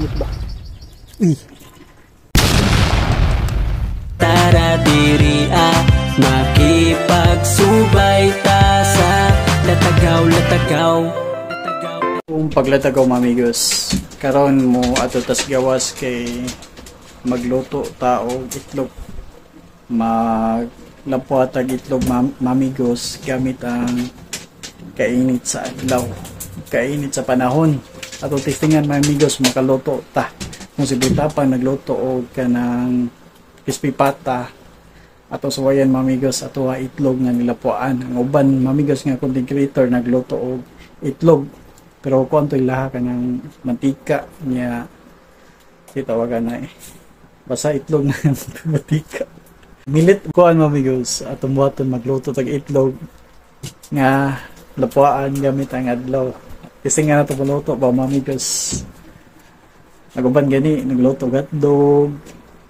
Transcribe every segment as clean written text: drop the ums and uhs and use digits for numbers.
Init ba? Uy. Tara diri ah, makipagsubay ta sa latagaw, latagaw. Kung paglatagaw mamigos, karon mo ato tas gawas kay magluto ta og itlog. Maglapuat tag itlog mamigos gamit ang kainit sa adlaw, kainit sa panahon. Ato testingan mamigos makaluto ta. Kung si Butapang nagluto og kanang crispy pata, ato suwayan mamigos ato itlog nga nilapuan. Ang uban mamigos nga content creator nagluto og itlog, pero kuan to ilaha kanang mantika niya, sitawagan na eh. Basta itlog na mantika. Milit kuan mamigos atong buhaton magluto tag itlog nga lapuan gamit ang adlaw. Kasi nga nato maluto ba mamigos. Naguban gani nagluto hotdog,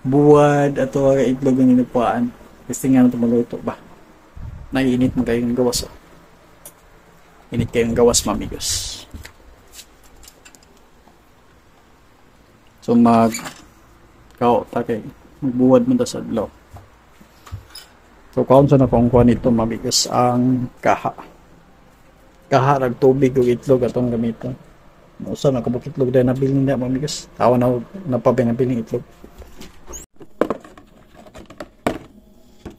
buwad ato ang itlog nga nilapuan. Kasi nga nato maluto ba. Naiinit man kayong gawas oh. Init kayong gawas mamigos. So mag kao ta kay magbuwad man ta sa adlaw. So kaon sa na kung kuan nito mamigos ang kaha. Kaha rag tubig ug itlog atong gamiton. Usa na kabuk itlog dahil nabilin na mamigos. Tawa na napabinabiling itlog.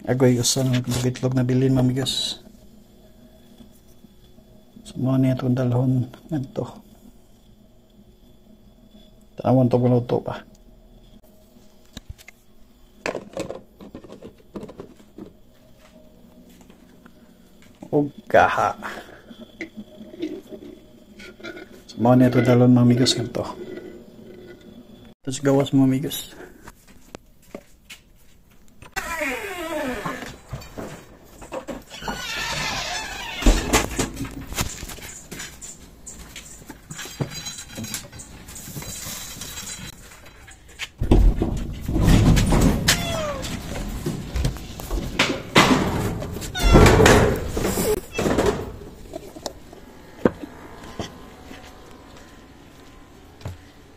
Agoy usa na kabuk itlog nabilin mamigos. So mo ni atong dalhon ngadto. Tawon to guluto pa. Og kaha. So mo ni atong dalhon mamigos ngadto. Tapos gawas mamigos.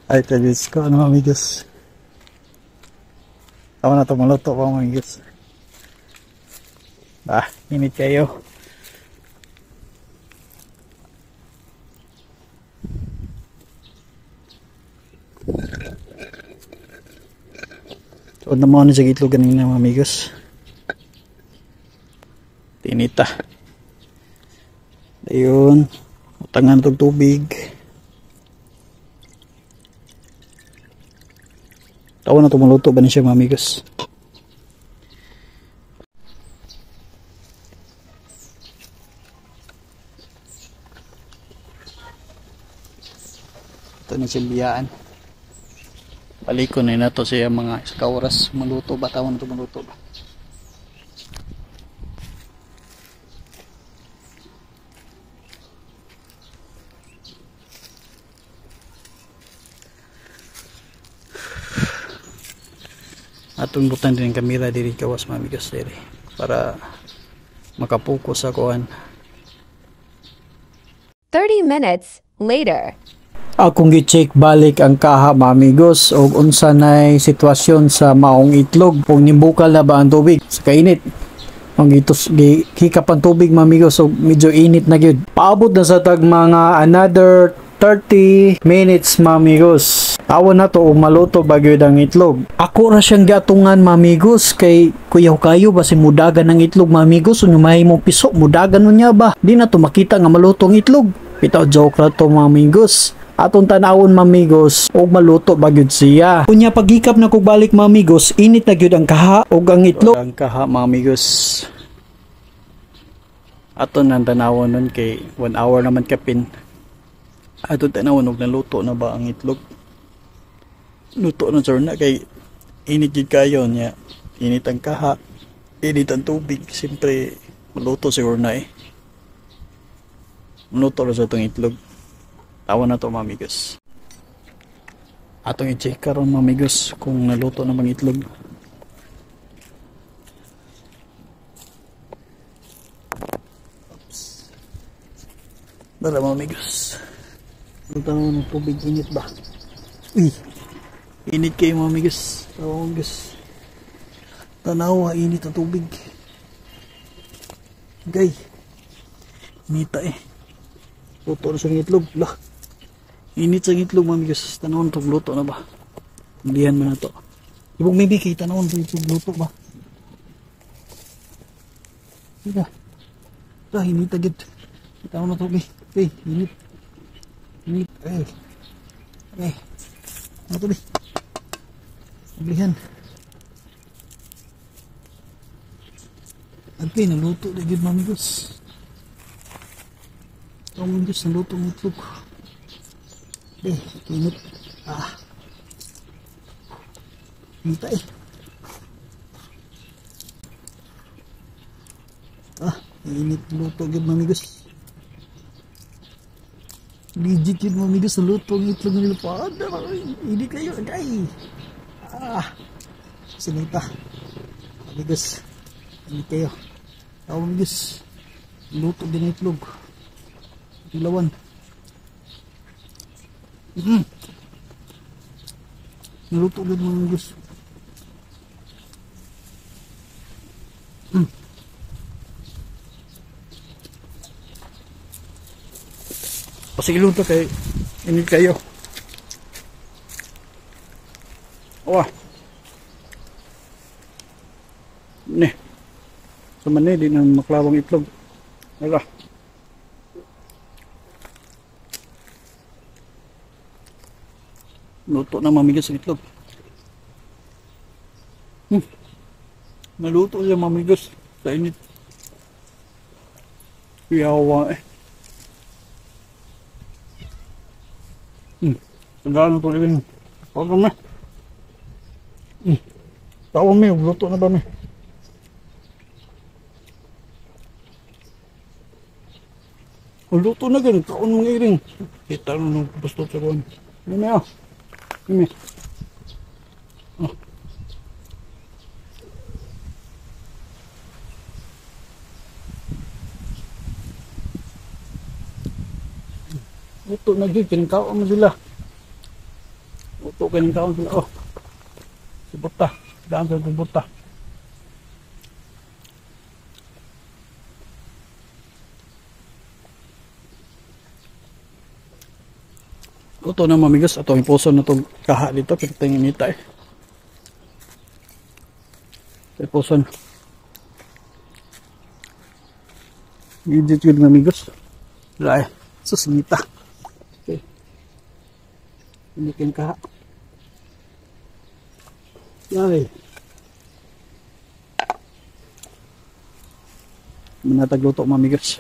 Ay, talis ko, ano amigos? Tama na ito, maluto pa amigos. Ah, init kayo. So, na mo na sa itlog kanina mga amigos. Tinita. Ayun, utangan itong tubig. Tawa na tumuluto ba ni siya mga amigos? Ito na siyang biyaan. Balikon na ito siya mga isa ka oras. Maluto ba? Tawa na tumuluto ba? Atong butan din ang kamera diri kawas mga amigos diri para makapokus sa kuan. 30 minutes later. Akong gi-check balik ang kaha mga amigos og unsa nay sitwasyon sa maong itlog, kung nibukal na ba ang tubig sa kainit. Ang gitos gihikap ang tubig mga amigos og medyo init na gyud. Paabot na sa tag mga another 30 minutes mga amigos. Tawa na to og maluto ba gyud ang itlog. Ako ra siyang giatungan mga amigos kay kuyaw kayo ba si mudagan ang itlog mga amigos, unya mahimong piso mudagan unya ba. Di na to makita nga maluto ang itlog. Bitaw joke ra to mga amigos. Atong tan-awon mga amigos og maluto ba gyud siya. Unya paghikap na kog balik mga amigos, init na gyud ang kaha og ang itlog. Ang kaha mga amigos. Aton nang tan-awon nun kay 1 hour naman kapin. Ato tanawon og naluto na ba ang itlog. Luto na sir na kay init gid kayo niya. Init ang kaha, init ang tubig, siyempre maluto siguro na eh. Maluto na sa itong itlog. Tawa na to mga amigos. Atong i-check karon mga amigos kung naluto na bang itlog. Oops. Dala mga amigos. Ang tanong ng tubig init ba? Uy! Init kayo mga amigos. Oh, amigos. Tanawa, init ang tubig. Gay. Inita eh. Luto na sa itlog. Lah. Init sa itlog mga amigos. Tanawon itong luto na ba? Indihan mo na to. Ibog maybe kay tanawon itong luto ba? Sige. Lah, init agad. Tanawon na to. Eh, init. Init. Eh. Eh. Ano to eh? Ablihan. Okay, naluto na yun, mamigos. Ito, mamigos, naluto ang itlog. Eh, init. Ah. Init eh. Ah, init luto yun, mamigos. Legit yun, mamigos, naluto ang itlog ng lupad. Init kayo, agay. Ah, sinita. Amigos, init kayo. Tao, amigos, luto din ang itlog. Ilawan. Naluto din mga amigos. Pasigilong to kay init kayo. Wah. Ne. So man di na maklawang itlog. Wala. Luto na mamigos ang itlog. Naluto siya mamigos sa init. Yawa eh. Tandaan na ito rin. Tawag mo. Tawag mo, luto na ba mi? Luto na ganun, kaon mga iring. Kita na nung gusto sa kuwan. Hindi ah. Hindi. Oh. Luto na dyan, kinakaon mo sila. Luto kinakaon sila. Oh. Sibuta. Daan sa sibuta. Luto na mamigos. Ato ang puso na itong kaha dito. Kita yung inita eh. Ito puso na. Legit yun mamigos. Wala eh. Sus, inita. Okay. Hindi kayong kaha. Ay. Manatagluto mamigos.